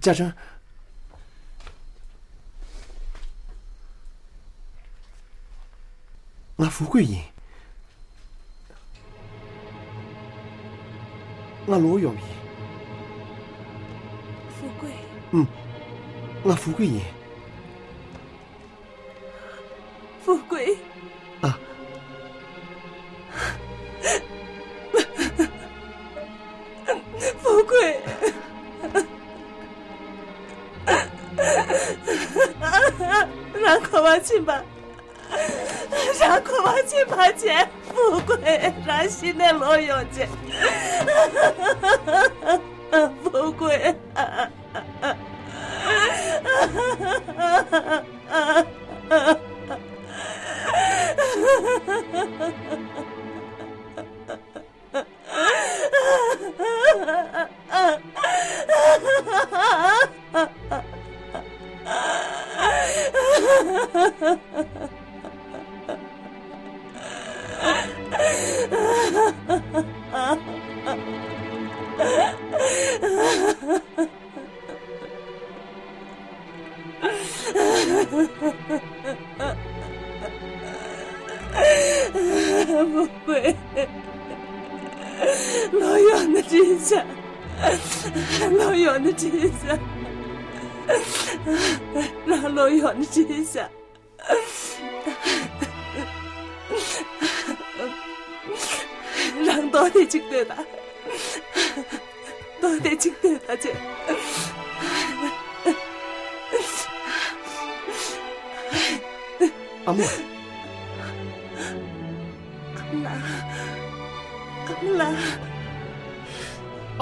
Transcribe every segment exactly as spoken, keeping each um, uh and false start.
ཅ་ཅང་། ང་ཧྥུ་ཀུའེ་ཡིན། ང་ལོག་ཡོང་བ་ཡིན། ཧྥུ་ཀུའེ། ཨུམ། ང་ཧྥུ་ཀུའེ་ཡིན། ཧྥུ་ཀུའེ། ཨ། ཧྥུ་ཀུའེ། རང་ག་པར་ཕྱིན་པ། རང་ག་པར་ཕྱིན་པ་བྱས། ཧྥུ་ཀུའེ། རང་གཞི་ནས་ལོག་ཡོང་བྱས། ཧྥུ་ཀུའེ། ཧྥུ་ཀུའེ། ལོག་ཡོང་ན་འགྲིག་ཤག་ལོག་ཡོང་ན་འགྲིག་ཤག་རང་ལོག་ཡོང་ན་འགྲིག་ཤག་རང་ལྟོ་ལྡིར་ཅིག་ལྟོས་དང་། ལྟོ་ལྡིར་ཅིག་ལྟོས་དང་བྱས། ཨ་མ།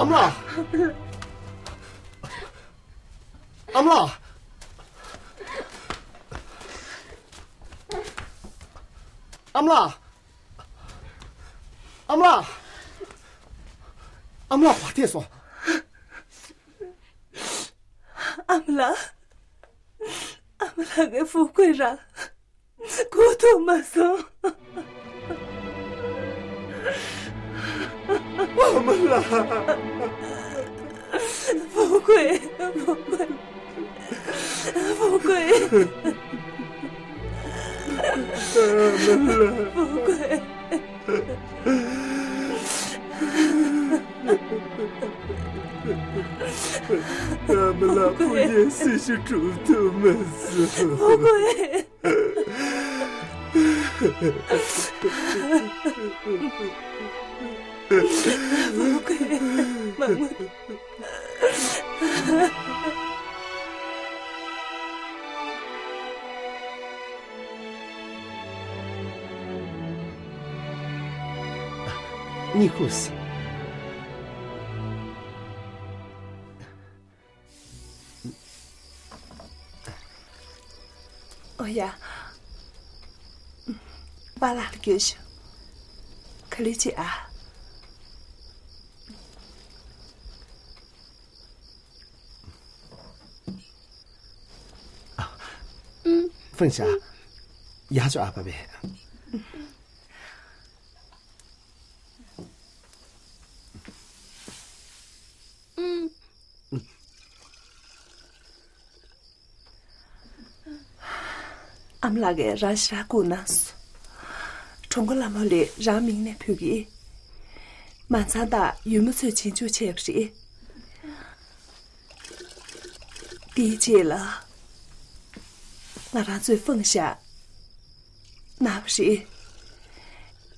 ཨ་མ་ལགས། ཨ་མ་ལགས། ཨ་མ་ལགས། ཨ་མ་ལགས། ཨ་མ་ལགས། ཨ་མ་ལགས། ཨ་མ་ལགས་བར་ཐེག་སོང་། ཨ་མ་ལགས། ཨ་མ་ལགས་ཀྱི་ཧྥུ་ཀུའེ་རང་སྒུག་ཐུབ་མ་སོང་། ཨ་མ་ལགས། ཧྥུ་ཀུའེ། ཧྥུ་ཀུའེ། ཧྥུ་ཀུའེ། ཧྥུ་ཀུའེ། ཨ་མ་ལགས། ཧྥུ་ཀུའེ། སྲི་ཞུ་སྒྲུབ་ཐུབ་མ་སོང་། ཧྥུ་ཀུའེ། ཧྥུ་ཀུའེ། མ་ངུ། གཉིད་ཁུག་སོང་། ཨོ་ཡ། པཱ་ལགས་ལ་སྐྱོན་ཞུ། ག་ལེར་བྱེད་ཨ། ཧྥུང་ཞ། ཡག་ཅོ་ཨ་པ་བེ། ཨ་མ་ལགས་ཀྱིས་རང་ཞེ་དྲག་སྒུག་གནང་སོང་། གྲོང་པ་ལྷ་མོ་ལ་རང་མིང་ནས་ཕུལ་གྱི། མ་ཚང་དང་ཡུལ་མི་ཚོས་རྗེས་འཇུག་བྱས་པ་རེད། དེའི་རྗེས་ལ། ང་རང་ཚོས་ཧྥུང་ཞ་མནར་བ་རེད།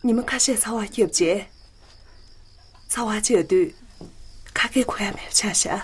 ཉི་མ་ཁ་ཤས་ཚ་བ་བརྒྱབ་རྗེས། ཚ་བ་ཆད་དུས་ཁ་སྐད་གོ་ཡ་མེད་པ་ཆགས་ཤག་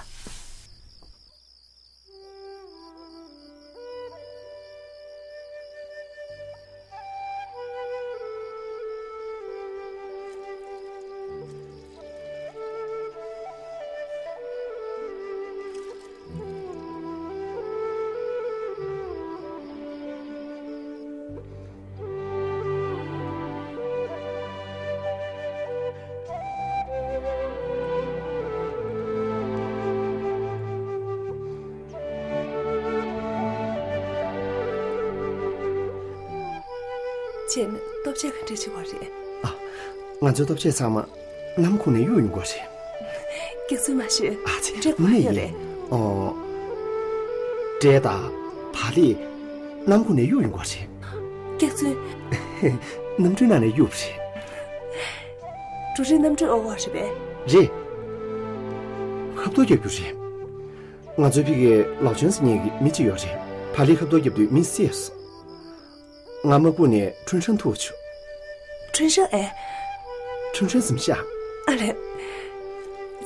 བྱས་ན་ལྟོ་ཆས་ག་འདྲ་བྱེད་དགོས་རེད། ཨ། ང་ཚོའི་ལྟོ་ཆས་ཚང་མ་ནམ་ཁུག་ནས་གཡུག་ཡོང་དགོས་རེད། སྐྱག་རྫུན་མ་ཤོད། ཨ་ཙི། དེ་འདྲ་དངོས་གནས་ཡོད་རེད། ཡིན། ཨོ། འབྲས་དང་བག་ལེབ་གནམ་སྒོ་ནས་གཡུག་ཡོང་གི་རེད། སྐྱག་རྫུན། གནམ་གྲུའི་ནང་ནས་གཡུག་པ་རེད། འབྲུ་རིགས་གནམ་གྲུས་དབོར་བ་རེད་པས། རེད། ཁ་བཏོག་རྒྱག་རྒྱུ་རེད། ང་ཚོའི་ཕ་གིར་ལའོ་ཅུན་ཟེར་མཁན་གྱི་མི་གཅིག་ཡོད་རེད། བག་ལེབ་ཁ་བཏོག་རྒྱབ་དུས་མི་བསད་སོང་། ང་དམག་སྦུག་ནས་ཁྲུན་ཧྲན་ཐུག་བྱུང་། ཁྲུན་ཧྲན་ཨེ། ཁྲུན་ཧྲན་གཟིམ་ཤག་ཨ་ལས།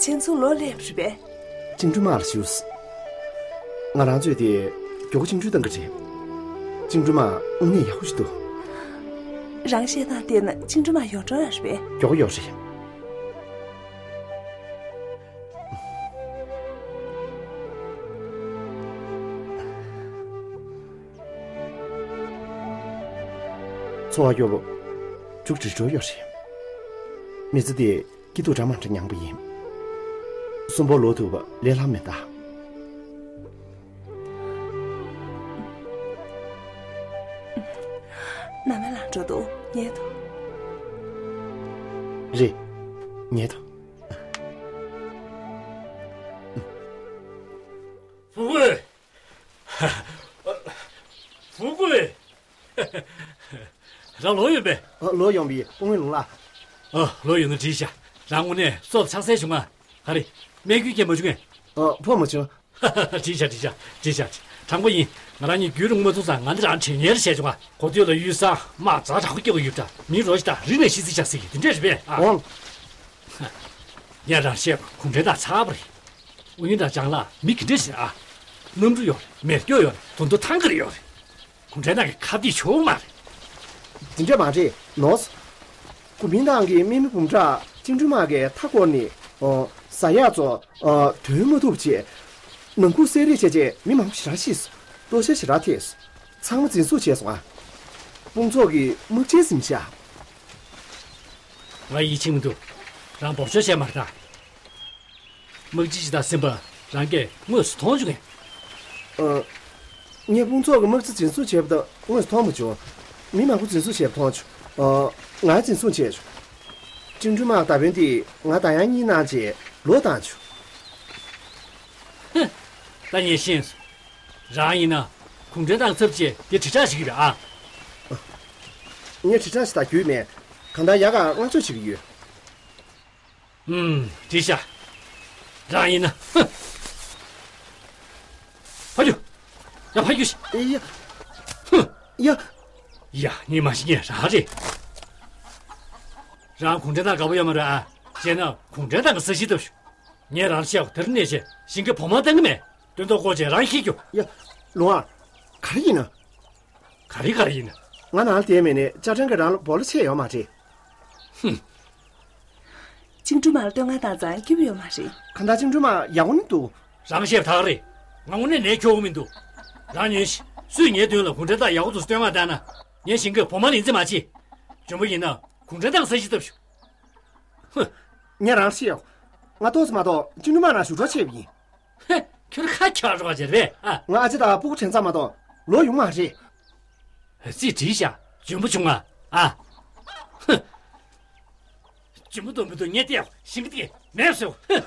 ཁྱེད་ཚོ་ལོ་སླེབས་རེད་པས། ཅིང་ཀྲུའུ་དམག་ལ་ཞུགས། ང་རང་ཚོས་དེ་མགྱོགས་པོ་བཅིངས་འགྲོལ་གཏང་གི་རེད། ཅིང་ཀྲུའུ་དམག་དངོས་གནས་ཡག་པོ་ཞིག་འདུག་རང་བཤད་སྟངས་བལྟས་ན་ཅིང་ཀྲུའུ་དམག་ཡོངས་གྲོང་ཡག་རེད་པས། མགྱོགས་པོ་ཡོད་རེད། འཚོ་བ་སྐྱོ་པོ། རྒྱུགས་འགྲིལ་འགྲོ་ཡོད་རེད། མི་ཚེ་འདི་སྐྱིད་སྡུག་འདྲ་མ་འདྲ་མྱངས་པ་ཡིན། གསོན་པོ་ལོག་ཐུབ་པ་ལས་སླ་མེད་ད། ནམ་མཁའ་ལ་འགྲོ་འདུག་ཉལ་འདུག་རེད། ཉལ་འདུག་ཧྥུ་ཀུའེ། ཧྥུ་ཀུའེ། རང་ལོག་ཡོང་པས། ཨ། ལོག་ཡོང་པས་སྐུ་ངོ་ལུང་ལགས། ཨ། ལོག་ཡོང་ན་འགྲིག་ཤག་རང་དངོས་གནས་སྲོག་ཆགས་སྲེད་བྱུང་ང་། ག་རེ། རྨས་སྐྱོན་རྐྱེན་མ་བྱུང་ངས། ཨ། ཕོག་མ་བྱུང་། འགྲིག་ཤག་འགྲིག་ཤག་འགྲིག་ཤག་དྲང་པོ་ཡིན། ང་རང་གཉིས་རྒྱུན་རིང་མ་ཐུག་ཙང་ང་འདི་རང་དྲན་ཉེར་བྱས་བྱུང་ང་། གོ་ཐོས་ལ་གཡུལ་ས་དམག་ཛ་དྲག་པོ་སྐྱེ་གི་ཡོད་འདྲ། མི་རོ་ཞིག་དང་རིག་གནས་ཤིག་རྩིས་བྱ་ཟེར་གི་དེ་འདྲས་རེད་པས། ཨ། འོང་། ངས་རང་བཤད་པ་གུང་ཁྲན་ཏང་ཚར་བ་རེད། ཨུ་ཡོན་དང་ལྕང་ལ་མི་ག་འདྲ་ཞིག་ཨ། གནམ་གྲུ་ཡོད་རེད། མེ་སྒྱོགས་ཡོད་རེད། དུང་དུ་ཐང་ག་རེ་ཡོད་རེད། གུང་ཁྲན་ཏང་གི་ཁ་གཏད་ཆོག་མ་རེད། དེ་འདྲ་མ་རེད་ནོ། གུང་མིན་ཏང་གི་དམག་མི་འབུམ་ཕྲག་བཅིངས་འགྲོལ་དམག་གིས་མཐའ་བསྐོར་ནས། ཨོ། ཟ་ཡག་ཚོ། ཨོ། དོན་མ་ཐུབ་བྱས། ནང་ཁུལ་བསད་རེས་བྱས་རྗེས་མི་མང་པོ་ཞེ་དྲག་ཤི་སོང་། གཏོར་བཤིག་ཞེ་དྲག་ཐེབས་སོང་། ཚང་མ་འཛིན་བཟུང་བྱས་སོང་ཨ། དཔུང་ཚོགས་ཀྱི་དམག་སྤྱིའི་གཟིམ་ཤག་ང་ཡིད་ཆེས་མི་འདུག་རང་འབོར་ཆོག་བྱས་མ་རེད་ད། དམག་སྤྱི་ཇི་ཏཱ་སིན་པ་རང་གིས་དངོས་སུ་མཐོང་བྱུང་ངས། ཨ། ངས་དཔུང་ཚོགས་ཀྱི་དམག་སྤྱི་འཛིན་བཟུང་བྱས་པ་དེ་དངོས་སུ་མཐོང་མ་བྱུང་། མི་མང་པོ་འཛིན་བཟུང་བྱས་པ་མཐོང་བྱུང་། ཨ། ང་འཛིན་བཟུང་བྱས་བྱུང་། བཅིངས་འགྲོལ་དམག་མདའ་དཔོན་དེས་ང་བརྡ་ཡང་གཉིས་གནང་རྗེས་ལོག་བཏང་བྱུང་། ཧུ། ད་ངས་ཤེས་སོང་། རང་ཡིན་ན་གུང་ཁྲན་ཏང་ཚབ་བྱས་དེ་དྲིལ་བསྒྲགས་བྱེད་ཀྱི་རེད་ཨ། ངས་དྲིལ་བསྒྲགས་ཞིག་ད་རྒྱུས་མེད། གང་ལྟར་ཡག་ག་བསྔགས་བརྗོད་བྱེད་ཀྱི་ཡོད། ཨུམ། འགྲིག་ཤག་རང་ཡིན་ན། ཧུ། ཕ་རྒྱུ། ཡ་ཕ་རྒྱུ་ཤི། ཨེ་ཡ། ཧུ། ཡ། ཡ། ངས་མ་ཤི་ངས་རང་རེད། རང་གུང་ཁྲན་ཏང་དགའ་པོ་ཡོད་མ་རེད་ཨ། བྱས་ན་གུང་ཁྲན་ཏང་གི་ས་གཞི་བཏབ་ཤོག་ངས་རང་བཤད་དེར་གནས་བྱས་ཞིང་ཁའི་བོ་མ་བཏང་གི་མེད། སྟོན་ཐོག་བསྐོར་བྱས་རང་ཤི་རྒྱུ། ཡ། ལུང་ཨ། ག་རེ་ཡིན་ན། ག་རེ་ག་རེ་ཡིན་ན། ང་ནང་ལ་བསྡད་མེད་ནས་ཅ་ཀྲེན་གྱིས་རང་ལ་སྦོ་ལོ་ཕྱེ་ཡོད་མ་རེད། ཧུམ། བཅིངས་འགྲོལ་དམག་ལ་བསྟོད་བསྔགས་བཏང་ཙང་སྐྱིད་པོ་ཡོད་མ་རེད། གང་ལྟར་བཅིངས་འགྲོལ་དམག་ཡག་པོ་ནི་འདུག་རང་བཤད་ཐག་རེད། ང་དངོས་གནས་ལས་འཁྱོག་པོ་མི་འདུག་རང་ཉོན་ཞིག་སུས་ངའི་དོན་ལ་གུང་ཁྲན་ཏང་ཡག་པོ་འདུག་བསྟོད་བསྔགས་བཏང་ན། ངའི་ཞིང་ཁའི་བོ་མ་ལེན་རྩིས་མ་བྱེད། འཇོན་པོ་ཡིན་ན་གུང་ཁྲན་ཏང་ས་གཞི་བཏབ་ཤོག་ཧུ། ངས་རང་ཤི་ཡོད། ང་ཏོག་ཙམ་མ་གཏོགས་བཅིངས་འགྲོལ་དམག་ནང་ཞུགས་གྲབས་བྱས་པ་ཡིན། ཧེ། ཁྱོད་ཁ་ཁྱག་རོགས་བྱེད་རེད་ཨ། ང་ཨ་ཅེ་དང་སྤུ་གུ་དྲན་ཚར་མ་གཏོགས་ལོག་ཡོང་མ་རེད། རྩིས་བྲིས་ཤག་འཇོན་པོ་བྱུང་ང་ཨ། ཧུ། འཇོན་པོ་འདུག་མི་འདུག་ངས་བལྟས་ཤིང་གི་དེ་མེད་སོ། ཧུ།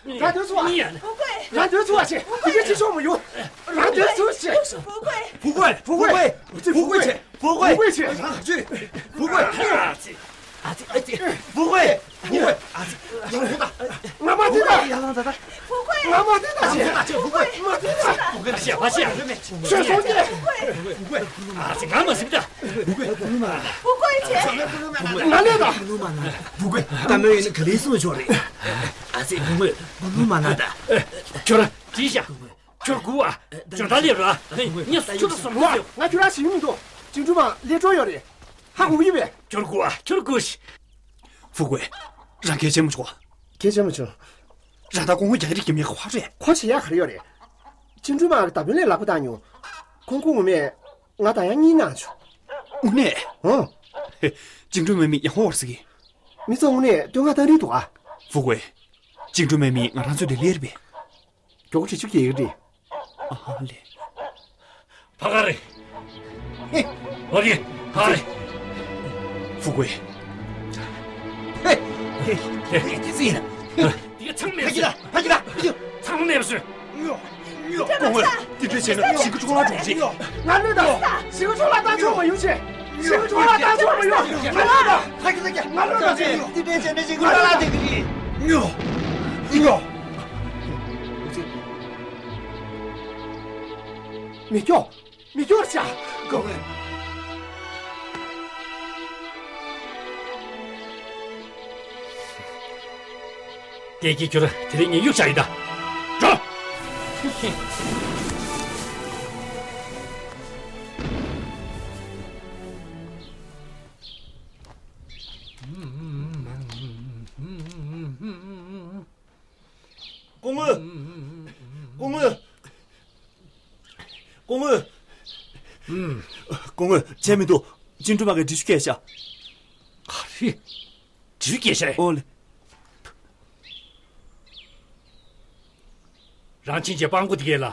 རང་དོན་ཚུགས་ཨ། ཡ། ཧྥུ་ཀུའེ། རང་དོན་ཚུགས་ཨ་ཅེ། ཧྥུ་ཀུའེ། དེ་ཅི་ཤོག་མ་ཡོང་། རང་དོན་ཚུགས་ཅེ། ཧྥུ་ཀུའེ། ཧྥུ་ཀུའེ། ཧྥུ་ཀུའེ། ཧྥུ་ཀུའེ་ཆེ། ཧྥུ་ཀུའེ། ཧྥུ་ཀུའེ་ཆེ། རང་ཆེ། ཧྥུ་ཀུའེ། ཨ་ཙི། ཨ་ཙི། ཨ་ཙི། ཧྥུ་ཀུའེ། ཧྥུ་ཀུའེ། ཨ་ཙི། ཡང་ཧྥུ་ད། ང་མ་དེ་ད། ཡ་ལང་ད་ད། ཧྥུ་ཀུའེ། ང་མ་དེ་ད་ཆེ། ཧྥུ་ཀུའེ། མ་དེ་ད། ཧྥུ་ཀུའེ་ཆེ། ཧྥུ་ཀུའེ། ཆོས་སོང་ཀྱེ། ཧྥུ་ཀུའེ། ཨ་ཙི། ང་མ་སིམ་ད། ཧྥུ་ཀུའེ། ཧྥུ་ཀུའེ་ཆེ། ང་ལས་ད། ཧྥུ་ཀུའེ། ད་མོ་ཡིན་ན་ག་ལེ་སོང་ཆོག་རེད། ཨ་ཙི། ཧྥུ་ཀུའེ། ཧྥུ་ཀུའེ་མ་ན་ད། ཁྱོད་ར་ཅི་བྱ། ཁྱོད་སྒུག་ཨ། ཇོ་ད་སླེབས་ར། ངས་ཁྱོད་ལ་སོང་མི་ཡོད། ང་ཁྱོད་ར་ཞིག་མི་འདུག་བཅིངས་འགྲོལ་དམག་སླེབས་འགྲོ་ཡོད་རེད། ཧ་གོ་གི་ཡོད་པས། ཁྱོད་སྒུག་ཨ། ཁྱོད་སྒུག་ཤིག་ཧྥུ་ཀུའེ། རང་གལ་ཆེན་མོ་བྱུང་། གལ་ཆེན་མོ་བྱུང་། རང་ད་སྐུ་ངོ་རྒྱ་རིགས་ཀྱི་མི་ཁ་བ་རེད། ཁོ་བྱེད་ཡག་ག་རེ་ཡོད་རེད། བཅིངས་འགྲོལ་དམག་གི་མདའ་དཔོན་ལས་ལག་པ་བཏང་མྱོང་། ཁོང་ཁོ་ངོ་མས་ང་བརྡ་ཡང་གཉིས་གནང་བྱུང་། དངོས་གནས། ཨང་། བཅིངས་འགྲོལ་དམག་མི་ཡག་པོ་ཡོད་རེད་ཟེར་གི། མི་ཚོ་དངོས་གནས་བསྟོད་བསྔགས་བཏང་རིན་འདུག་ཨ། ཧྥུ་ཀུའེ། བཅིངས་འགྲོལ་དམག་མི་ང་རང་ཚོའི་དེར་སླེབས་རེད་པས། མགྱོགས་པོ་བྲིས་ཆུ་སྐྱེལ་གི་རེད། ཨ་ཧ་ལེ། ཕ་ག་རེད། ཨོ་ཡེ། ཕ་ག་རེད། ཧྥུ་ཀུའེ། ཧེ། ཧེ། ཧེ། དེ་ཚིག་ཡིན། འདི་ག་ཚང་མེད་ཟེར། ཕ་གི་ལ། ཕ་གི་ལ། ཚང་མེད་ཟེར། ཉོ། ཉོ། ཀོང་ཝེ། དེ་འདྲ་ བྱས་ན་ཞི་ཁུ་ཆུང་ལ་གྲོངས་རྗེས། ང་གནོད་དང་། ཞི་ཁུ་ཆུང་ལ་ལྟ་ཆོག་མ་ཡོང་ཆེ། ཞི་ཁུ་ཆུང་ལ་ལྟ་ཆོག་མ་ཡོང་། ང་གནོད་དང་། ཕ་གི་ད་ཀྱ། ང་གནོད་དང་། འདི་འདྲའི་བྱས་ན་ཞི་ཁུ་ཆུང་ལ་དེ་གི་རེད། ཉོ། ཉོ། མི་སྐྱོ། མི་སྐྱོ་བྱ། གོ་གི། དེ་གི་ཁྱོད་དེ་རིང་ངས་གཡུག་བྱ་ཡིན་ད། འགྲོ། སྐུ་ངོ། སྐུ་ངོ། སྐུ་ངོ། སྐུ་ངོ། བྱས་མི་འདུག་ཅིང་ཀྲུའུ་མ་གིས་འདྲི་གཅོད་བྱས་ཤག་ག་རེ། འདྲི་གཅོད་བྱས་ཤག་ཨོ་ལེ། རང་ཕྱིན་ཆད་སྤྲང་པོ་དེ་གས་ལ།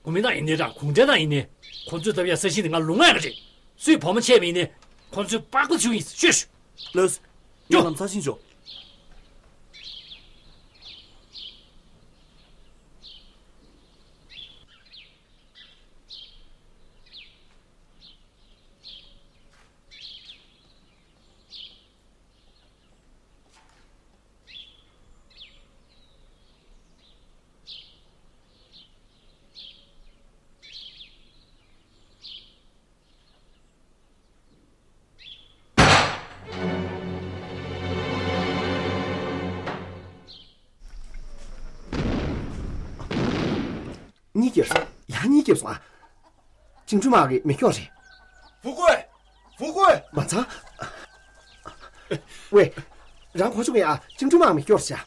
གོ་མིན་ཏང་ཡིན་ནའི་ར་གུང་ཁྲན་ཏང་ཡིན་ནའི། ཁོང་ཚོའི་ཐབས་ཡ་ས་ཞིང་དེ་ང་ལུང་ང་ཡ་ག་རེད། སུའི་བུ་མོ་ཆད་པ་ཡིན་ནའི། ཁོང་ཚོའི་པགས་པ་ཚུགས་ཡིན་ཤོད་ཤོད། ལོས། ཡོ། ལམ་སང་ཕྱིན་ཆོག་གཉིད་སྐྱིད་སོང་། ཡང་གཉིད་སྐྱིད་སོང་ཨ། ཅིང་ཀྲུའུ་མ་གིས་མི་སྐྱོ་རེད། ཧྥུ་ཀུའེ། ཧྥུ་ཀུའེ། མ་ཚང་། ཝེ། རང་གོ་ཆོད་གི་ཨ། ཅིང་ཀྲུའུ་མ་མི་སྐྱོ་རེད་ཤག་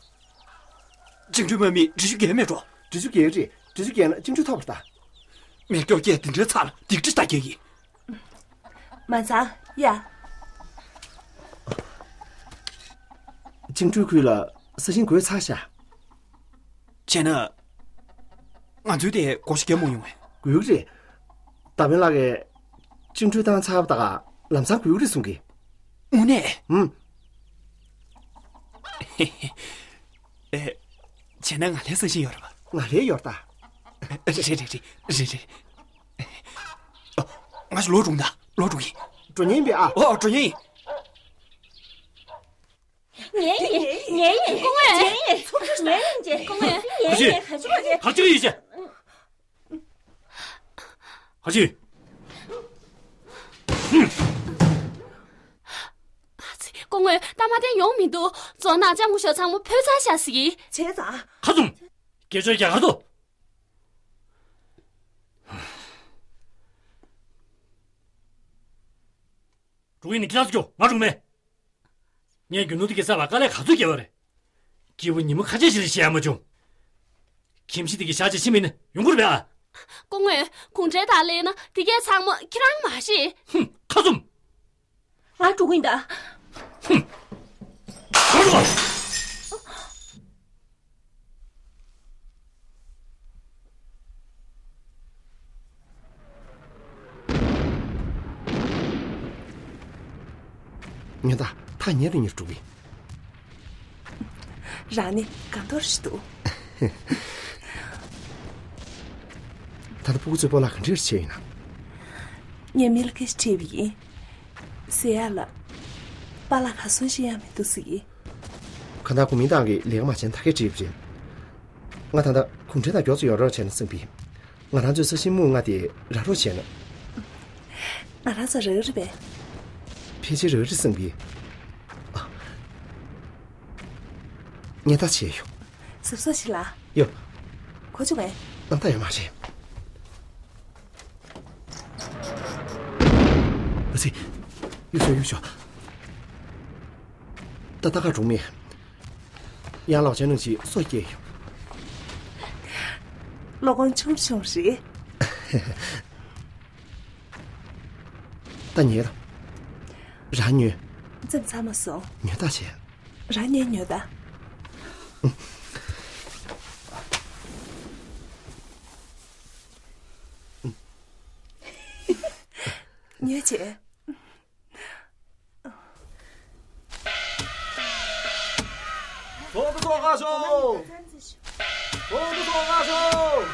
ཅིང་ཀྲུའུ་མ་མི་འདྲི་གཅོད་རྒྱག་མེད་འགྲོ། འདྲི་གཅོད་རྒྱག་རེད། འདྲི་གཅོད་རྒྱག་ན་ཅིང་ཀྲུའུ་ཐོབ་པ་ད། མི་སྐྱོ་སྐད་དེ་འདྲའི་ཚ་ལ་སྡིག་སྒྲིབ་ད་རྒྱག་གི། མ་ཚང་ཡ། ཅིང་ཀྲུའུ་ཁུལ་ལ་ས་ཞིང་བགོས་ཚར་ཤག་བྱས་ན། ང་ཚོའི་དེ་སྒོར་བརྒྱ་མོ་ཡོང་བས། དགོས་ཀྱི་རེད། ད་བན་ལགས་ཀྱིས་ཅིང་ཀྲུའུ་བཏང་ཚར་བ་དག་ལམ་སང་དགོས་ཀྱི་རེད་གསུང་གི། དངོས་གནས། ཨུམ། ཨེ། བྱས་ན་ང་ལའི་ས་ཞིང་ཡོད་རེད་པ། ང་ལའི་ཡོད་ད། རེད་རེད་རེད་རེད་རེད། ཨ། ང་ཞིག་ལོག་འགྲོ་ད། ལོག་འགྲོ་གི། འགྲོ་མཁན་ཡིན་པས་ཨ། ཨོ་འགྲོ་མཁན་ཡིན། ངའི་ཡིན། ངའི་ཡིན། སྐུ་ངོ། ངའི་ཡིན། ངའི་ཡིན་ཅེས། སྐུ་ངོ། ངའི་ཡིན། ག་ཅི། ག་ཅི་ཡིན་ཅེས། ཧ་ཅི། སྐུ་ངོ། ད་མ་བསྟན་ཡོང་མི་འདུག་རྫོང་ནང་ལྕམ་སྐུ་ཞབས་ཚང་མ་འཕོས་ཚར་ཤག་ཟེར་གི། བྱས་ཙང་། ཁ་བཙུམ། སྐད་ཆ་རྒྱག་ག་དོ། འགྲོ་གི་ཡིན་ན་ཁྱེད་རང་ཚོ་སྐྱོ། ང་འགྲོ་གི་མེད། ངས་རྒྱུ་ནོར་དེ་གའི་ས་ལ་དཀའ་ལས་ག་ཚོད་བརྒྱབ་པ་རེད། སྐྱིད་པོ་ཉིན་མོ་ཁ་ཤས་ཤིག་ལས་བྱེད་ཡ་མ་བྱུང་། ཁྱིམ་གཞིས་དེ་གའི་བཞག་བྱས་ཕྱིན་པ་ཡིན་ན་ཡོང་གི་རེད་པས་ཨ། སྐུ་ངོ། གུང་ཁྲན་ཏང་སླེབས་ན་དེ་གའི་ཚང་མ་ཁྱེད་རང་མ་ཤེས། ཧུམ། ཁ་བཙུམ། ང་འགྲོ་གི་ཡིན་ད། ཧུམ། ག་རེ་རེད་པ། ཉོན་ད། ཐག་ཉེ་རུ་ཉེ་རུ་འགྲོ་གི། རང་ནི་དགའ་མདོག་ཞིག་འདུག་ད་ལྟ་སྤུ་གུ་ཚོས་སྤོ་ལགས་ག་འདྲས་བྱས་ཡིན་ན། ངས་མི་ལ་སྐད་ཆ་དྲིས་པ་ཡིན། ཟེར་ཡག་ལ། པཱ་ལགས་གར་སོང་ཤེས་ཡག་མི་འདུག་ཟེར་གི། གང་ལྟར་གོ་མིན་ཏང་གིས་ལས་ཀ་མ་བྱས་ན་ད་གས་བྲིས་པ་རེད། ང་ད་ལྟ་གུང་ཁྲན་ཏང་མགྱོགས་ཙམ་ཡོང་རོགས་བྱས་ན་བསམ་གི། ང་རང་ཚོའི་ས་ཞིང་སྨུག་ལྔ་དེ་རག་རོགས་བྱས་ན། ང་རང་ཚོ་རག་གི་རེད་པས། ཕལ་ཆེར་རག་གི་རེད་བསམ་གི། ཨ། སྙན་ཐག་ཆད་ཡོད། གཟབ་གཟབ་བྱེད་ལ། ཡོད། གོ་བྱུང་ངས། རྣམ་ཐར་ཡོད་མ་རེད། ཨ་ཙི། གཡུག་ཤོག་གཡུག་ཤོག་ད་ལྟ་ཁ་གྲོང་མི། ཡང་ལོག་ཆ་ནང་ཞིག་སོ་སྐྱེས་ཡོད། ལོ་གོང་ཆུང་ཆུང་རེད། ད་ཉལ་ལ། རང་ཉོན། འཛེམ་ཚར་མ་སོང་། ཉོན་ད་བྱས། རང་ཉལ་ཉོན་ད། ཉོན་བྱས། ཚོགས་འདུ་ཚོགས་ཁག་ཤོག་ཚོགས་འདུ་ཚོགས་ཁག་ཤོག་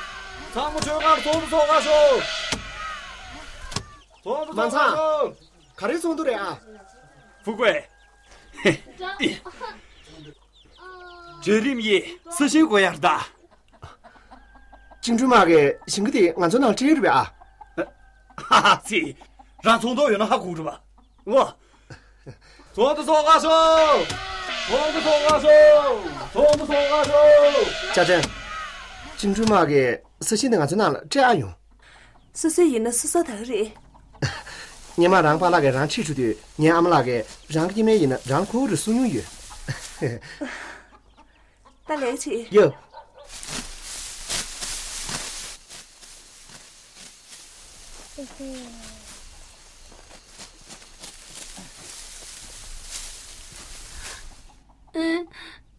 ཚང་མ་ཁྲོས་ཁར་ཚོགས་འདུ་ཚོགས་ཁ་ཤོག་ཚོགས་འདུ་མ་ཚོགས་ཁ་ཚང་། ཤོག་ག་རེ་ཚོགས་འདུ་རེད་ཨ། ཧྥུ་ཀུའེ། གྲལ་རིམ་ཡིས་ས་ཞིང་བགོ་ཡར་གདའ། ཅིང་ཀྲུའུ་དམག་གིས་ཞིང་ཁ་དེ་ང་ཚོའི་ནང་སྤྲད་ཡོད་རེད་པས་ཨ། ཧ་ཧ་ཙི། རང་ཚོང་དོག་ཡོད་ན་ཧ་གོ་རེད་པ། ཨོ། ཚོགས་འདུ་ཚོགས་ཁ་ཤོག་ཚོགས་འདུ་ཚོགས་ཁ་ཤོག་ཚོགས་འདུ་ཚོགས་ཁ་ཤོག་ཅ་ཅན། ཅིང་ཀྲུའུ་དམག་གིས་ས་ཞིང་དེ་ང་ཚོའི་ནང་ལ་སྤྲད་ཨ་ཡོང་། སོ་སོའི་ཡིན་ན་སོ་སོ་ད་ག་རེད། སྔོན་མ་རང་པཱ་ལགས་ཀྱིས་རང་ཁྲིད་འགྲོ་དུས་ངའི་ཨ་མ་ལགས་ཀྱིས་རང་གི་སྐྱེ་དམན་ཡིན་ན་རང་ཁུར་གསུང་མྱོང་ཡོད། ད་ལེགས་བྱས། ཡོ།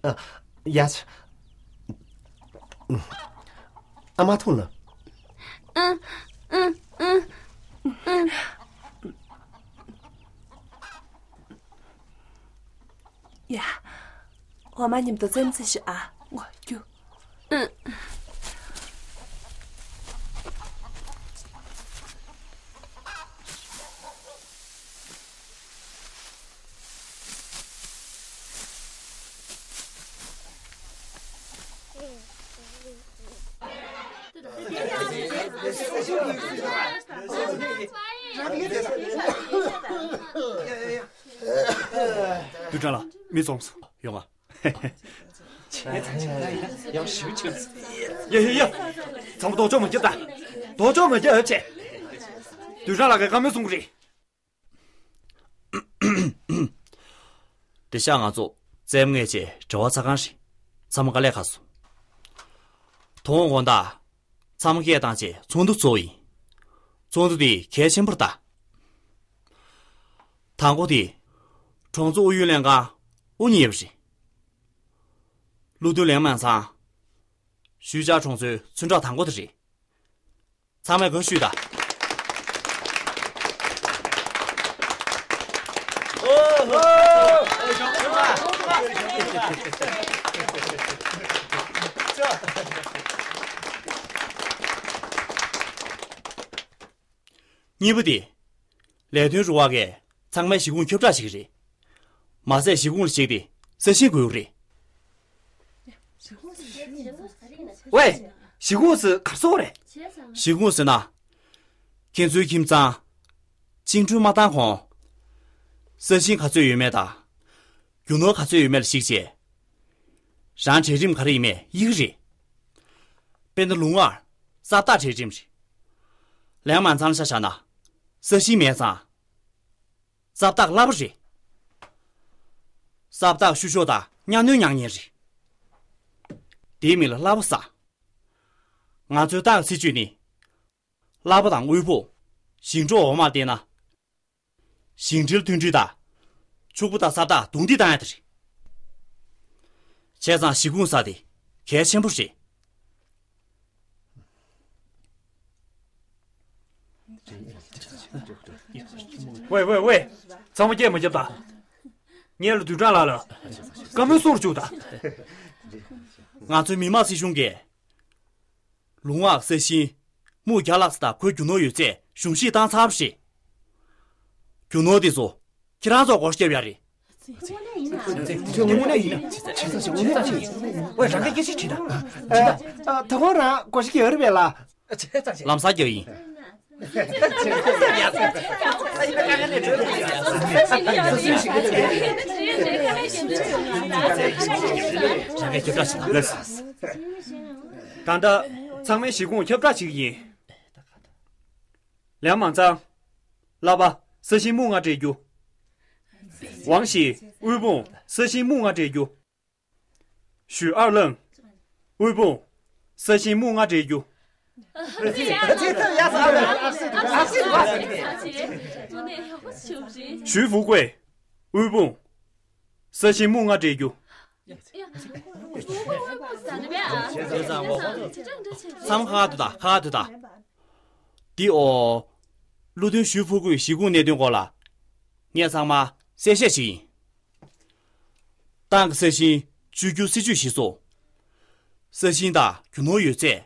ཨ། ཡ། ཨ་མ་འཐུང་ལ། ཨ། ཨ། ཨ། ཨ། ཡ། འོ་མ་མཉམ་དུ་རྩེད་མོ་རྩེ་ཤོག་ཨ། ངོ་རྒྱུ། ཨ། དུས་དྲན་ལ་མི་འཛོམས་སོང་། ཡོང་ང་། ཡ་ཡ་ཡ། ཚང་མ་ལྡོག་ཕྱོགས་མ་རྒྱབ་ད། ལྡོག་ཕྱོགས་མ་རྒྱབ་ཨ་ཆེ། དུས་དྲན་ལ་ག་ག་མི་གསུང་གི་རེད། དེ་ཤག་ང་ཚོ་རྩེད་མོ་རྩེ་བྱས་གྲྭ་པ་ཚ་ཁང་རེད། ཚང་མ་དཀའ་ལས་ཁག་སོང་། དོ་དགོང་དག་ཚང་མ་སྐད་བཏང་བྱས་ཚོགས་འདུ་ཚོགས་ཡིན། ཚོགས་འདུ་དེ་གལ་ཆེན་པོ་རེད་ད། དང་པོ་དེ། གྲོང་ཚོ་ཨུ་ཡོན་ལྷན་ཁང་དབུ་བརྙེས་པ་རེད། བློ་མཐུན་ལིའང་མན་ཚང་། ཞུས་ཅཱ་གྲོང་ཚོའི་ཚོན་ཁྲ་དང་པོ་དེ་རེད། ཚང་མས་དགའ་བསུ་ཞུས་དང་། གཉིས་པ་དེ། ལས་དོན་རུ་ཁག་གིས་ཚང་མའི་གཞིས་ཁོངས་ཁྱབ་བསྒྲགས་བྱེད་ཀྱི་རེད། མ་ཟད་གཞིས་ཁོངས་ལ་གཞིགས་ཏེ་ས་ཞིང་དགོས་ཀྱི་རེད། ཝེ། གཞིས་ཁོངས་ཟེར་ག་རེ་ཟེར་བ་རེད། གཞིས་ཁོངས་ཟེར་ན། ཁྱེད་ཚོའི་ཁྱིམ་ཚང་། བཅིངས་འགྲོལ་མ་བཏང་གོང་། ས་ཞིང་ག་ཚོད་ཡོད་མེད་དང་། རྒྱུ་ནོར་ག་ཚོད་ཡོད་མེད་ལ་གཞིགས་བྱས། རང་གྲལ་རིམ་ག་རེ་ཡིན་མེད་དབྱེ་གི་རེད། དཔེར་ན་ལུང་པར་ས་བདག་གྲལ་རིམ་རེད། ལིའང་མན་ཚང་ལ་ཆ་བཞག་ན། ས་ཞིང་མེད་ཙང་། ས་བདག་གླ་པ་རེད། ས་བདག་བཤུ་གཞོག་དང་གཉའ་གནོན་མྱངས་མཁན་རེད། དེའི་མིང་ལ་གླ་པ་ཟེར། ང་ཚོའི་ཏང་གི་སྲིད་ཇུས་ནི། གླ་པ་དང་དབུལ་ཕོངས། ཞིང་འབྲོག་འོག་མར་བལྟས་ན། ཞིང་འབྲེལ་མཐུན་སྒྲིལ་དང་། ཕྱུག་པོ་དང་ས་བདག་རྡུང་རྡེག་བཏང་ཡ་དེ་རེད། བྱས་ཙང་གཞིས་ཁོངས་ཟེར་དེ་གལ་ཆེན་པོ་རེད། ཝེ་ཝེ་ཝེ། ཚང་མ་སྐད་མ་རྒྱབ་དང་། ངས་ལ་དུས་དྲན་ལགས་ལ་བཀའ་མོལ་གསུང་རུ་བཅུག་དང་། ང་ཚོའི་མི་དམངས་སྲིད་གཞུང་གིས། ལུང་པ་ས་ཞིང་། སྨུག་བརྒྱ་ལྷག་ཙམ་དང་ཁོའི་རྒྱུ་ནོར་ཡོད་ཚད་གཞུང་བཞེས་བཏང་ཚར་བ་རེད། རྒྱུ་ནོར་དེ་ཚོ་ཁྱེད་རང་ཚོ་སྒོར་གཞས་བརྒྱབ་ཡ་རེད། དངོས་གནས་ཡིན་ན། བྱས་ཙང་ཞིག་དངོས་གནས་ཡིན། ཨོ་ཡ། རང་གིས་སྐད་ཆ་དྲིས་དང་། ད་ཁོང་རང་སྒོར་གཞས་བརྒྱབ་ཡོད་རེད་པས་ལགས། ལམ་སང་རྒྱག་ཡིན། ད་ལྟ་ཚང་མས་གཞིས་ཁོངས་ཁྱབ་བསྒྲགས་བྱེད་ཀྱི་ཡིན། ལིའང་མན་ཚང་། གླ་པ། ས་ཞིང་སྨུག་ལྔ་སྤྲད་རྒྱུ། ཝང་ཞི། དབུལ་ཕོངས། ས་ཞིང་སྨུག་ལྔ་སྤྲད་རྒྱུ། ཞུས་ཨར་ལང་། དབུལ་ཕོངས། ས་ཞིང་སྨུག་ལྔ་སྤྲད་རྒྱུ། ཞུས་ཧྥུ་ཀུའེ། དབུལ་ཕོངས། ས་ཞིང་སྨུག་ལྔ་སྤྲད་རྒྱུ། ཚང་མ་ཁ་ཁ་སྡོད་དང་། ཁ་ཁ་སྡོད་དང་། འདི་འོ། བློ་མཐུན་ཞུས་ཧྥུ་ཀུའི་གཞིས་ཁོངས་གནད་དོན་སྐོར་ལ། ངས་ཚང་མ་གསལ་བཤད་ཞིག་ཡིན། ཏང་གི་ས་ཞིང་བཅོས་བསྒྱུར་སྲིད་ཇུས་གཞིར་བཟུང་། ས་ཞིང་དང་རྒྱུ་ནོར་ཡོད་ཚད།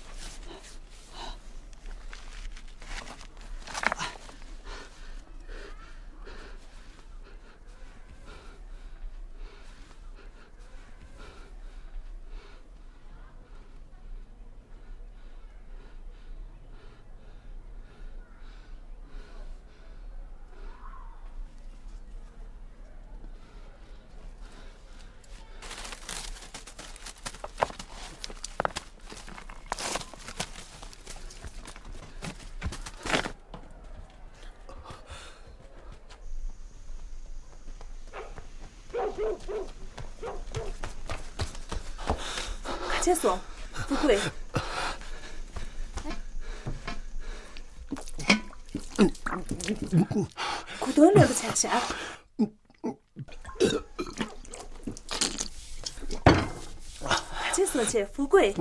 ཆེ་སོང་། ཧྥུ་ཀུའེ། གོ་དོན་ལོན་པ་ཆགས་ཤག་ག་ཆེ་སོང་ཆེ། ཧྥུ་ཀུའེ།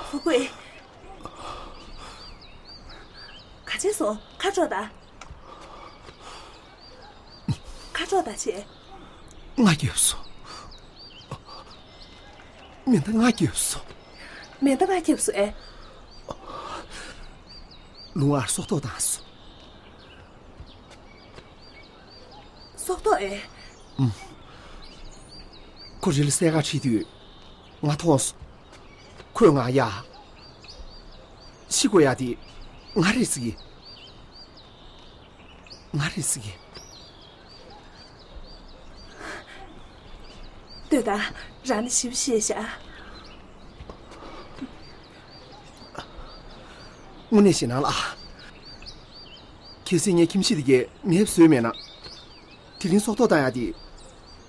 ཧྥུ་ཀུའེ། ག་ཆེ་སོང་། ཁ་དྲོ་ད། ཁ་དྲོ་ད་ཆེ། ང་རྒྱབ་སོང་། མེ་མདའ་ང་རྒྱབ་སོང་། མེ་མདའ་ང་རྒྱབ་སོང་ཨེ། ལུང་བར་སྲོག་ཐོག་བཏང་སོང་། སྲོག་ཐོག་ཨེ། ཁོ་རི་ལ་སེལ་ག་ཁྲིད་དུས་ང་མཐོང་སོང་། ཁོས་ང་ཡ། ཤི་དགོས་ཡ་དེ་ང་རེད་ཟེར་གི། ང་རེད་ཟེར་གི། ལྟོས་དང་། རང་ནི་ཞིབ་ཤེས་བྱ། དངོས་གནས་ཞེད་སྣང་ལ། གལ་སྲིད་ངས་ཁྱིམ་གཞིས་དེ་གའི་མེ་བཟོས་མེད་ན། དེ་རིང་སྲོག་ཐོག་བཏང་ཡ་དེ་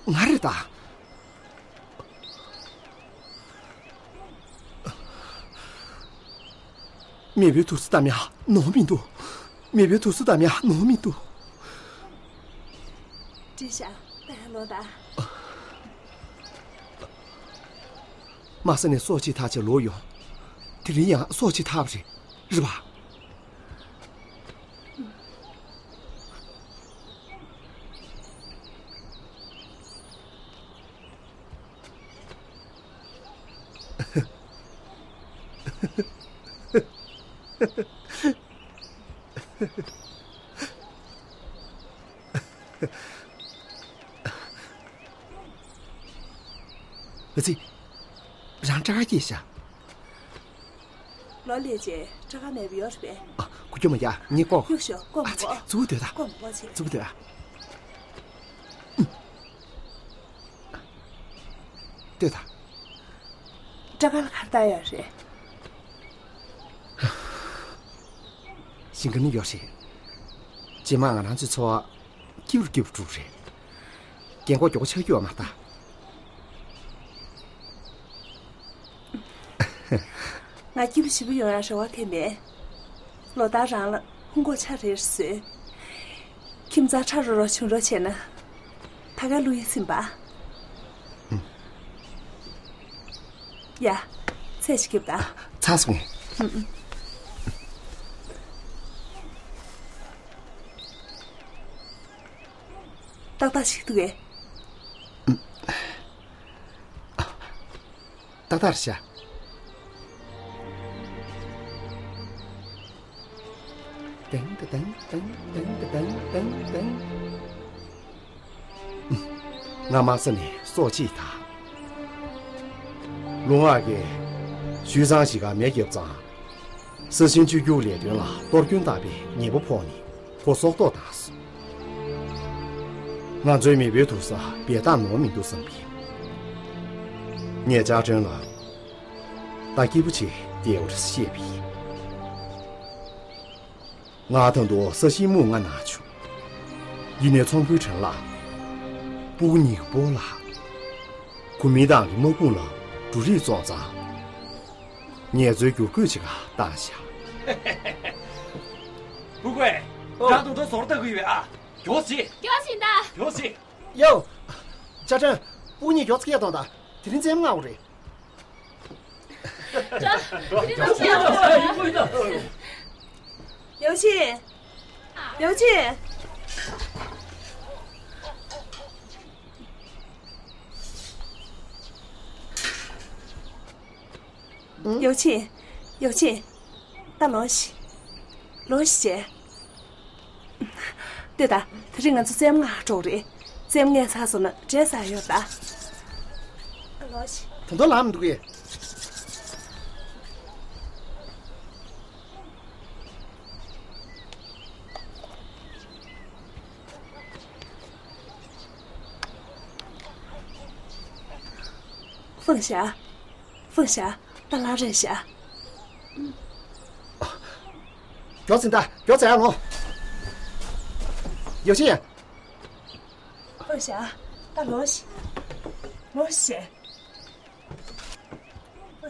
ང་རེད་ད། མེས་པོའི་དུར་ས་བདམས་ཡ་ནོར་མི་འདུག་མེས་པོའི་དུར་ས་བདམས་ཡ་ནོར་མི་འདུག་འགྲིག་ཤག་ད་ཡར་ལོངས་དང་། དམག་ས་ནས་སྲོག་ཕྱིར་ཐར་བྱས་ལོག་ཡོང་། དེ་རིང་ཡང་སྲོག་ཕྱིར་ཐར་བ་རེད། རེད་པ། ཨ་ཙི། རང་སྐྲ་དཀར་སྐྱེས་ཤག་ལོ་ལས་བྱེད་སྐྲ་དཀར་མེད་པ་ཡོད་རེད་པས། ཨ། ཁུ་སྐྱོ་མ་ཡ། ངས་ལྐོག་གཡུག་ཤོག་ལྐོག་མ་ཨ་ཙི། ལྐོག་རྫུ་འགོ་སྡོད་ད། ལྐོག་མ་ལྐོག་བྱེད། རྫུ་འགོ་སྡོད་ཨ། སྡོད་ད། སྐྲ་དཀར་ལ་ག་རེ་བཏང་ཡོད་རེད། ཞིང་ཁ་ནི་ཡོད་རེད། རྗེས་མ་ང་རང་ཚོའི་འཚོ་བ་སྐྱིད་པོ་སྐྱིད་པོ་འགྲོ་རེད། རྒན་གོག་མགྱོགས་པོ་ཆགས་རྒྱུ་ཡོད་མ་རེད་ད། ང་སྐྱིད་པོ་ཞེ་པོ་ཡོང་ཡ་རེ་བ་དེ་མེད། ལོ་ལྟར་རང་ལ་ཕུང་ཁོག་ཆ་རེ་རེ་བཟོས། ཁྱིམ་ཚང་ཕྲ་རུ་རུ་ཆུང་རུ་བྱས་ན། ད་ག་ལུས་ཡིན་ཟིན་པ། ཡ། ཚལ་ཞིག་སྐྱིད་པོ་ད། ཚ་སོང་ངས། ཏག་ཏག་ཞིག་འདུག་གས། ཏག་ཏག་རེད་ཤག་ཏེང་ཏེང་ཏེང་ཏེང་ཏེང་ཏེང་ཏེང་ཏེང་། ང་དམག་ས་ནས་སྲོག་ཕྱིར་ཐར། ལུང་བར་གྱི་ཞུས་ཚང་ཞིག་ག་མེ་བརྒྱབ་ཙང་། ས་ཞིང་བཅོས་བསྒྱུར་ལས་དོན་ལ་གཏོར་སྐྱོན་བཏང་བའི་ཉེས་པོ་ཕོག་ནས་ཁོ་སྲོག་ཐོག་བཏང་སོང་། ང་ཚོའི་མེས་པོའི་དུར་ས་འབད་ཐབས་ནོར་མི་འདུག་བསམ་པས། ངས་ཅཱ་ཀྲེན་ལ། ད་སྐྱིད་པོ་བྱས་བསྡད་དགོས་རེད་ཟེར་བཤད་པས། ང་ད་དུང་ས་ཞིང་སྨུག་ང་ན་བྱུང་། ཡིན་ནའི་ཚོང་དཔོན་ཁྲེན་ལགས། སྤུ་གུ་གཉིས་ཀྱི་སྤོ་ལགས། གོ་མིན་ཏང་གི་དམག་དཔུང་ལ་འབྲུ་རིགས་བཙོངས་ཙང་། ངལ་རྩོལ་བསྒྱུར་བཀོད་བྱེད་ག་བཏང་ཤག་ཧྥུ་ཀུའེ། ཨོ། རང་དུང་དུང་ཟོར་ལྟ་གི་ཡོད་པས་ཨ། མགྱོགས་བྱེད། མགྱོགས་བྱེད་ད། མགྱོགས་བྱེད། ཡའོ། ཅཱ་ཀྲེན། སྤུ་གུ་གཉིས་མགྱོགས་ཚེ་སྐད་གཏོང་དང་། དེ་རིང་རྩེད་མོ་རྔ་དགོས་རེད། ཡའོ་ཆིན། ཡའོ་ཆིན། ཡའོ་ཆིན། ཡའོ་ཆིན། ད་ལོངས་ཤིག་ལོངས་ཤིག་བྱས། ལྟོས་དང་། དེ་རིང་ང་ཚོ་རྩེད་མོ་རྔ་འགྲོ་གི་རེད། རྩེད་མོ་རྔ་ཚར་སོང་ན་འབྲས་ཟ་ཡོད་ད། ལོངས་ཤིག་ད་དུང་ལངས་མི་འདུག་གས། ཧྥང་ཞ། ཧྥང་ཞ། ད་ལངས་རན་ཤག་མགྱོགས་ཙམ་ད། མགྱོགས་ཙམ་ཡར་ལོངས། ཡའོ་ཆིན། ཧྥང་ཞ། ད་ལོངས་ཤིག་ལོངས་ཤིག་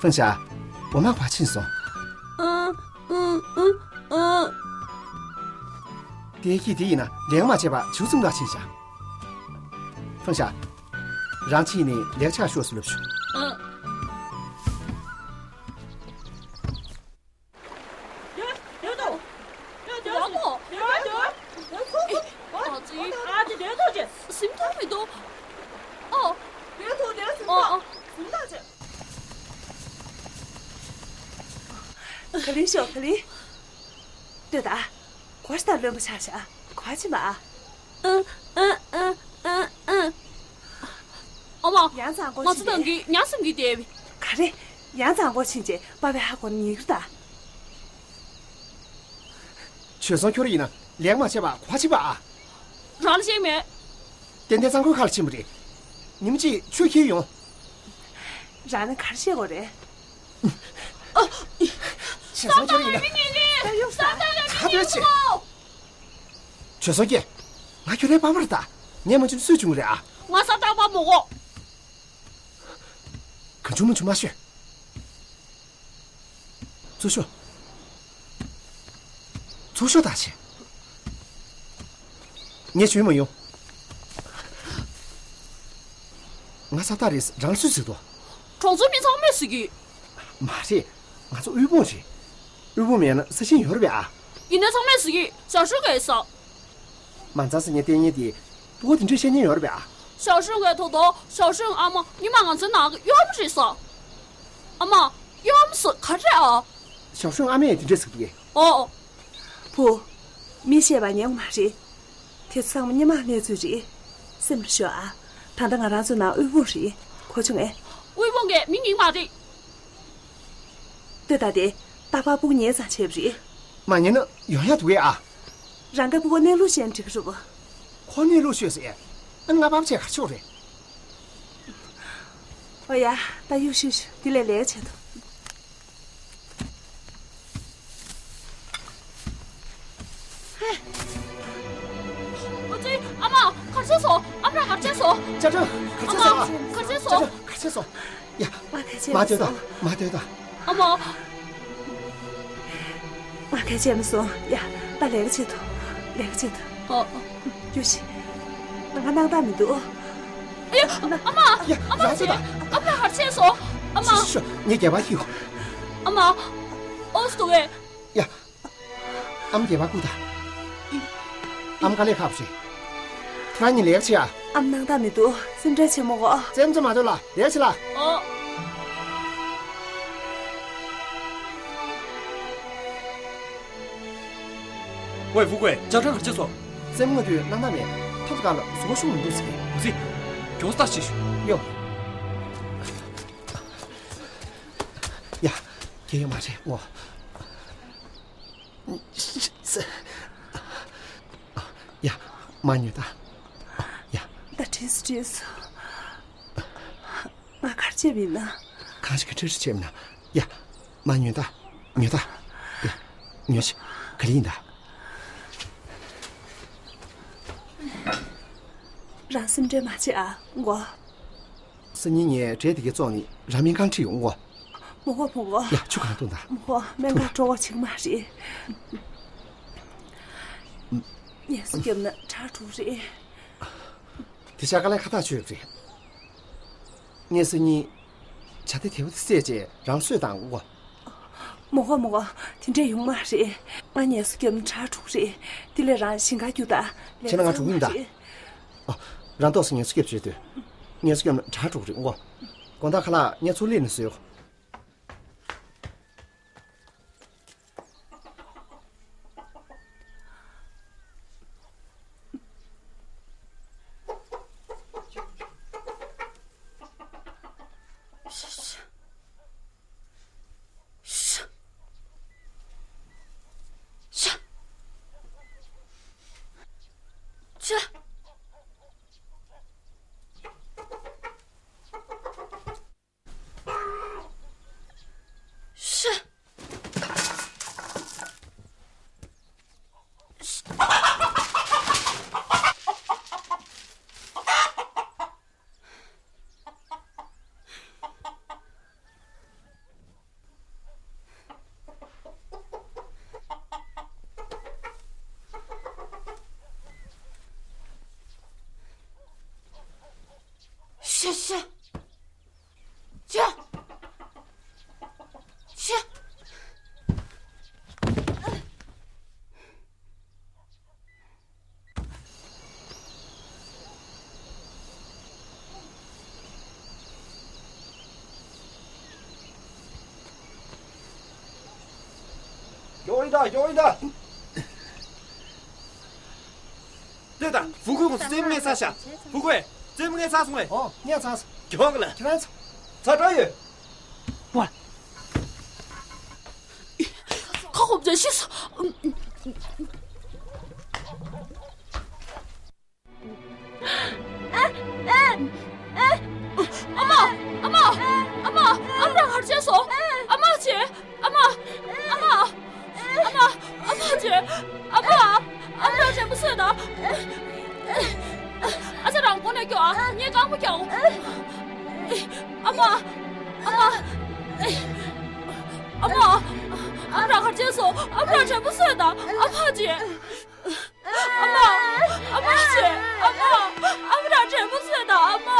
ཧྥུང་ཞ། འོ་མ་ག་པར་ཕྱིན་སོང་། ཨང་། ཨང་། ཨང་། ཨང་། དེ་གི་དེ་ཡིན་ན་ལས་ཀ་མ་བྱས་པ་ཇུས་ཙམ་ར་ཕྱིན་ཤག་ཧྥུང་ཞ། རང་ཕྱིན་ནས་ལས་ཀ་ཆ་ཤོག་སུ་ལབ་ཞུ། ཨང་། ག་ལེར་ཤོག་ག་ལེར། ལྟོས་དང་། གོ་ཤ་དང་རློན་པ་ཆགས་ཤག་ག་པར་ཕྱིན་པ་ཨ། ཨ། ཨ། ཨ། ཨ། ཨ། ཨ་མ། ཡང་གཙང་པོ་ཕྱིན་ཏེ། ང་ཚོ་ནང་གི་ཉ་གསུམ་གྱི་དེ། ག་རེ། ཡང་གཙང་པོ་ཕྱིན་རྗེས་པ་ཕའི་ཧ་གོ་ན་ཉེས་ཀྱི་རེད་ད། བྱོལ་སོང་། ཁྱོད་རང་ཡིན་ན་ལས་ཀ་མ་བྱས་པ་ག་པར་ཕྱིན་པ་ཨ། རང་ལ་ཤེས་མེད། ཏན་ཏན་གཙང་པོའི་ཁ་ལ་ཕྱིན་པ་རེད། ཉིན་མོ་གཅིག་ཆུ་འཁྱེར་ཡོང་། རང་ལ་ག་རེ་བཤད་དགོས་རེད། བྱོལ་སོང་། ཁྱོད་རང་ཡིན་ན། ད་ཡོང་ས། ག་འདྲ་བྱེད། བྱོལ་སོང་ཀྱེ། ང་ཁྱོད་རའི་པ་ཕ་རེད་ད། ངས་མ་བྱུང་སུས་བྱུང་གི་རེད་ཨ། ང་ས་ཏག་པ་མོ་གོ། གང་བྱུང་མ་བྱུང་མ་ཤོད། ཚུར་ཤོག་ཚུར་ཤོག་ད་ཆེ། ངས་བྱུང་མ་ཡོང་། ང་ས་ཏག་རེད། རང་སུས་ཟེར་དོ། གྲོང་ཚོའི་མི་ཚང་མས་ཟེར་གི། མ་རེད། ང་ཚོ་དབུལ་ཕོངས་རེད། དབུལ་ཕོངས་མེད་ན་ས་ཞིང་ཡོད་རེད་པས་ཨ། ཡིན་ནའི་ཚང་མས་ཟེར་གི། ཞའོ་ཧྲུའུ་ཀའི་ཟེར། མ་རྩ་ཟེར་མཁན་བསྟན་མཁན་དེ་སྤུ་གུ་དེ་འདྲས་བཤད་མཁན་ཡོད་རེད་པས་ཨ། ཞའོ་ཧྲུའུ་ཀའི་ཐོག་ཏུ་ཞའོ་ཧྲུའུ་ཨ་མ་ཉི་མ་ང་ཚོའི་ནང་གི་གཡོག་མོ་རེད་ཟེར། ཨ་མ། གཡོག་མོ་ཟེར་ག་རེ་ཨ། ཞའོ་ཧྲུའུ་ཨ་མས་དེ་འདྲས་ཟེར་གི་འདུག་གས། ཨོ། བུ། མི་བཤད་པ་ཉན་དགོས་མ་རེད། དེ་ཚོ་ཚང་མ་སྔོན་མ་གནས་ཚུལ་རེད། སེམས་ལ་ཞོག་ཨ། ད་ལྟ་ང་རང་ཚོ་ནང་དབུལ་ཕོངས་རེད། གོ་བྱུང་ངས། དབུལ་ཕོངས་ཀྱི་མི་ཉིད་མ་རེད། ལྟོས་དང་། དེ་རྟག་པར་སྤུ་གུ་ཉལ་ཙང་བྱས་པ་རེད། མ་ཉལ་ན་ཡོང་ཡག་འདུག་གས་ཨ། རང་གི་སྤུ་གུ་གནས་ལུགས་ཤེས་ན་འགྲིག་གི་རེད་པ། ཁོ་གནས་ལུགས་ཤེས་ཟེར། ཨ་ནི་ང་པ་ཕ་བྱས་ག་རེ་བྱེད་དགོས་རེད། ཨོ་ཡ། ད་གཡུག་ཤོག་ཤོག་དེ་ལས་ལས་བྱེད་དོ། ཨོ་ཙི། ཨ་མ། གར་ཆས་སོང་། ཨ་མ་རང་གར་ཆས་སོང་། ཅ་ཀྲང་། གར་ཆས་སོང་། ཨ་མ། གར་ཆས་སོང་། ཅ་ཀྲང་། གར་ཆས་སོང་། ཡ། ང་གར་ཆས་མ་སྡོད་དང་། མ་སྡོད་དང་། ཨ་མ། ང་གར་ཆས་མ་སོང་། ཡ། ད་ལས་ཀ་བྱེད་དོ། ལས་ཀ་བྱེད་དོ། ཨ། རྒྱུ་ཞིག་ང་སྣང་དག་མི་འདུག་ཨ་ཡ། ཨ་མ། ཡ། ཨ་མ། རང་ཚོད་དང་། ཨ་མ་གར་ཆས་སོང་། ཨ་མ། ཤི་ཤི་ཤི། ངས་སྒལ་པ་ཡིག་ཨ་མ། ཨོ་སི་དུ་ཝེ། ཡ། ཨ་མ་སྒལ་པ་བཀུག་དང་། ཨ་མ་དཀའ་ལས་ཁག་པོ་རེད། ཁྱེད་རང་གཉིས་ལས་ཀ་བྱེད་ཨ། ཨ་མ་སྣང་དག་མི་འདུག་སེམས་ཁྲལ་བྱེད་མི་དགོས། རྩེད་མོ་རྩེ་མ་འདོད་ལ་ལས་ཀ་བྱེད་ལ། ཨོ། ཝེ་ཧྥུ་ཀུའེ། ཅ་ཀྲང་གར་ཆས་སོང་། རྩེད་མོ་རྩེ་དུས་སྣང་དག་མེད། ཐོབ་ཀ་ལ་གཟུགས་པོ་ཤུགས་མི་འདུག་ཟེར་གི། འུ་ཙི། མགྱོགས་ཙམ་བྱེད་ཤོག་ཡོ། ཡ། རྒྱལ་ཡོད་མ་རེད་ངོ་། ཡ། མ་ཉོས་ད། ཡ། ད་བྲིས་སོ་བྲིས་སོ། ང་གར་ཆས་མིན་ན། གང་ཞིག་གི་ཁྲིད་ཁྲིད་བྱས་མིན་ན། ཡ། མ་ཉོས་ད། ཉོས་ད། ཡ། ཉོས་ཤིག་ག་རེ་ཡིན་ད། རང་སེམས་ཁྲལ་མ་བྱེད་ཨ་མགོ། སང་ཉིན་ངས་འབྲས་དེ་གའི་བཙོངས་ནས་རང་སྨན་ཁང་ཁྲིད་ཡོང་ངོ་། མོ་གོ་མོ་གོ། ཡ། ཆུ་གང་འཐུང་དང་། མོ་གོ་སྨན་ཁང་འགྲོ་བ་ཆེ་གི་མ་རེད། ངལ་གསོ་བརྒྱབ་ན་དྲག་འགྲོ་གི་རེད། དེ་ཤ་དཀའ་ལས་ཁག་ཐག་ཆོད་རེད། ངས་སང་ཉིན་བྱ་དེ་དེ་བ་དེ་བསད་རྗེས་རང་གསོས་བཏང་ངོ་། མོ་གོ་མོ་གོ། དེ་འདྲས་ཡོང་མ་རེད། ང་ངལ་གསོ་བརྒྱབ་ན་དྲག་འགྲོ་གི་རེད། དེ་ལས་རང་ཞིང་ཁར་རྒྱུགས་དང་། ཁྱེད་ན་ང་འགྲོ་གི་ཡིན་ད། ཨ། རང་ཏོག་ཙམ་ངལ་གསོ་བརྒྱབ་བྱས་སྡོད། ངལ་གསོ་བརྒྱབ་ན་དྲག་འགྲོ་གི་རེད་ངོ་། དགོང་དག་ཁ་ལག་ངས་ཚུར་སླེབས་ནས་བཟོས། ཤ་ཤ། ཅ། ཅ། མགྱོགས་ཡིན་ད། མགྱོགས་ཡིན་ད། ལྟོས་དང་། ཧྥུ་ཀུའེ་ཁོང་ཚོ་རྩེད་མོ་ངས་ཚར་ཤག་ཧྥུ་ཀུའེ། རྩེད་མོ་ངས་ཚར་སོང་ངས། ཨོ། ངས་ཚར་སོང་། མགྱོགས་ལ། ཁྱེད་རང་ཚོ། ཚར་གྲབས་ཡོད། ཁ་ཁོབ་ཙེ་ཤི་སོ། ཨ་མ། ཨ་མ། ཨ་མ། ཨ་མ་རང་གར་ཕྱིན་སོང་། ཨ་མ་ཅེ། ཨ་མ། ཨ་མ། ཨ་མ། ཨ་མ་ཅེ། ཨ་མ། ཨ་མ་རང་དྲན་པ་གསོས་དང་། ཨ་ཅག་རང་སྒོ་ནས་སྐྱོ་ཨ། ངས་རྐང་པ་བཀྱག་ཨ་མ། ཨ་མ། ཨ་མ། ཨ་མ་རང་གར་ཕྱིན་སོང་། ཨ་མ་རང་དྲན་པ་གསོས་དང་། ཨ་མ་ཅེ། ཨ་མ། ཨ་མ་ཅེ། ཨ་མ། ཨ་མ་རང་དྲན་པ་གསོས་དང་། ཨ་མ།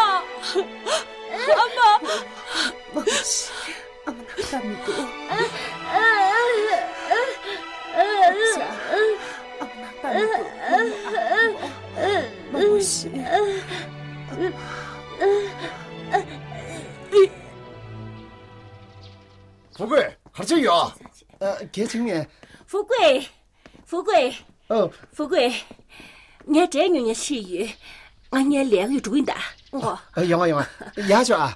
ཨ་མ། མ་གོ་ཤི། ཨ་མ་ནང་ལྟ་མི་འདུག་ཨ་མ་ནང་ལྟ་མི་འདུག་མ་གོ་ཤི། ཧྥུ་ཀུའེ་གར་ཕྱིན་ཡོད། ཨ། གལ་ཆེན་ངས། ཧྥུ་ཀུའེ། ཧྥུ་ཀུའེ། ཨོ། ཧྥུ་ཀུའེ། ངས་འབྲས་ཉོ་ཉན་ཤི་ཡོད། ང་ངའི་ལས་ཀ་ཡོད། འགྲོ་གི་ཡིན་ད། ཨོ། ཨ། ཡོང་ང་ཡོང་ང་། ཡར་ཤོག་ཨ།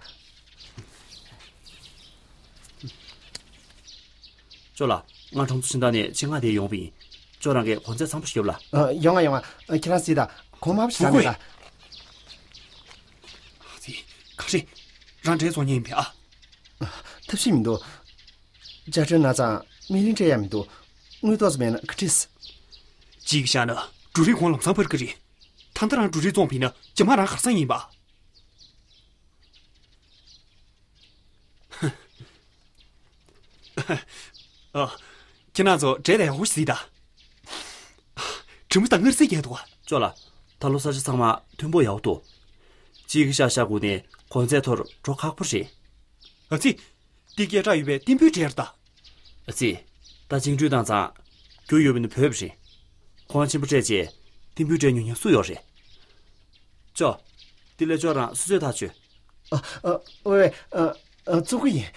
ཅོ་ལགས། ང་གྲོང་ཚོ་ཕྱི་ནང་ནས་ཆེད་མངགས་དེ་ཡོང་བ་ཡིན། ཅོ་རང་གིས་གོང་ཚད་བཟང་པོ་ཞིག་རྒྱོབ་ལ། ཨ། ཡོང་ང་ཡོང་ང་། ཁྱེད་རང་གཟིགས་དང་། གོང་དམའ་པོ་ཞིག་རག་མེད་ད། ཨ་ཙི། ག་རེ། རང་འབྲས་བཙོང་མཁན་ཡིན་པས་ཨ། ཐབས་ཤེས་མི་འདུག་ཅ་ཀྲེན་ན་ཚང་སྨན་རིན་སྤྲད་ཡ་མི་འདུག་དངུལ་ཏོག་ཙམ་མེད་ན་ག་འགྲིག་གཅིག་བཞག་ན་འབྲུ་རིགས་ཁོང་ལམ་སང་འཕར་གི་རེད། ད་ལྟ་རང་འབྲུ་རིགས་བཙོངས་པ་ཡིན་ན་རྗེས་མ་རང་གར་སོང་ཡིན་པ། ཨ། ཁྱེད་རང་ཚོ་འབྲས་དང་ཡག་པོ་ཞིག་གཟིགས་དང་། དྲི་མ་དང་མངར་ཟས་རྒྱག་འདུག་ག་ཅོག་ལ། ད་ལོ་ས་ཆ་ཚང་མ་ཐོན་པོ་ཡག་པོ་འདུག་གཅིག་གི་ཤ་ཤ་དགུ་ནས་གོང་ཚད་མཐོར་འགྲོ་ཁག་པོ་རེད། ཨ་ཙི། འདི་སྐད་གྲགས་ཡོད་པའི་ཏིན་ཕུའི་འབྲས་རེད་ད། ཨ་ཙི། ད་བཅིངས་འགྲོལ་བཏང་ཙང་། རྒྱུ་ཡོད་པ་ནི་བོད་པ་རེད། ཁོང་ཆེན་པོ་སྤྲད་རྗེས་ཏིན་ཕུའི་འབྲས་ཉོ་མཁན་སུ་ཡོད་རེད། ཅོ། འདི་ལས་ཅོག་རང་སུ་ཚོད་ཐག་ཆོད། ཨ། ཨ། ཝེ་ཝེ། ཨ། ཨ། བཙུགས་ཀྱི་ཡིན།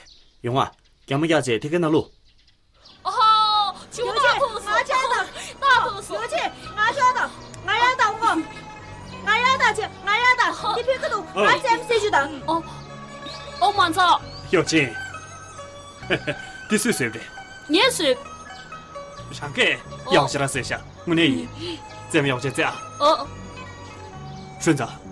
ཡོང་ང་། རྒྱ་མ་རྒྱག་བྱས་ཐད་ཀའི་ནང་བླུགས། ཨོ་ཧོ། ཆུ་ཡོ་ཆེ། ང་ཆ་ད། ད་ཐོངས་སོ། ཡོ་ཆེ། ང་ཆ་ད། ང་ཡ་ད་འོ། ང་ཡ་ད་ཆེ། ང་ཡ་ད། འདི་ཕུད་ཀི་འདུག་ང་སེམས་སེ་ཞུ་ད། ཨོ། ཨོ་མ་ཚོ། ཡོ་ཆེ། འདི་སུས་བཟོས་པ་རེད། ངས་བཟོས། རང་གས། ཨོ། ཡག་ཤ་ར་ཟེར་ཤག་དངོས་གནས་ཡིན། རྩེད་མོ་ཡག་བྱས་རྩེ་ཨ། ཨོ། ཧྲུན་ཚ།